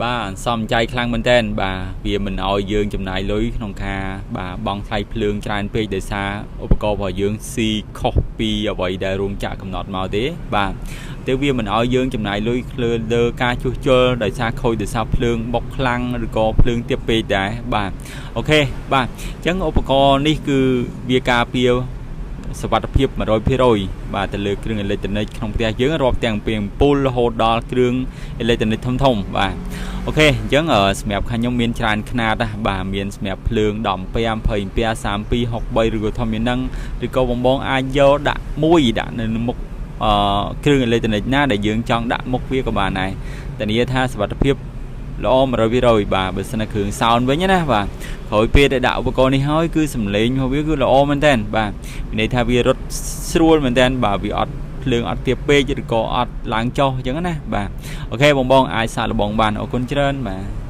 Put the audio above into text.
បាទសំចៃខ្លាំងមែនតើបាទវាមិនអោយយើងចំណាយលុយក្នុងការបាទបង់ថ្លៃភ្លើងច្រើនពេកដោយសារឧបករណ៍របស់យើងស៊ីខុសពីអ្វីដែលរោងចក្រកំណត់មកទេបាទទៅវាមិនអោយយើងចំណាយលុយលើលើការជួសជុលដោយសារខូចដោយសារភ្លើងបុកខ្លាំងឬក៏ភ្លើងទាបពេកដែរបាទ OK បាទអញ្ចឹងឧបករណ៍នេះគឺវាការពារសវត្ថភាព100%បាទទៅលើគ្រឿងអេឡិចត្រូនិកក្នុងផ្ទះយើងរាប់ទាំងពីអំពូលរហូតដល់គ្រឿងអេឡិចត្រូនិកធំធំបាទ OK អញ្ចឹងសម្រាប់ខាងខ្ញុំមានច្រើនខ្នាតណាបាទមានសម្រាប់ភ្លើង10 5 20 32 63ឬក៏ធំមាននឹងឬក៏បងបងអាចយកដាក់មួយដាក់នៅមុខអឺគ្រឿងអេឡិចត្រូនិកណាដែលយើងចង់ដាក់មុខវាក៏បានដែរធានាថាសុវត្ថិភាពល្អ100%បាទបើសិនជាគ្រឿង sound វិញណាបាទក្រោយពេលដែលដាក់ឧបករណ៍នេះហើយគឺសំឡេងរបស់វាគឺល្អមែនតើបាទមានន័យថាវារត់ស្រួលមែនតើបាទវាអត់ភ្លើងអត់ទាបពេកឬក៏អត់ឡើងចុះអញ្ចឹងណាបាទ OK បងបងអាចសាកល្បងបានអរគុណច្រើនបាទ។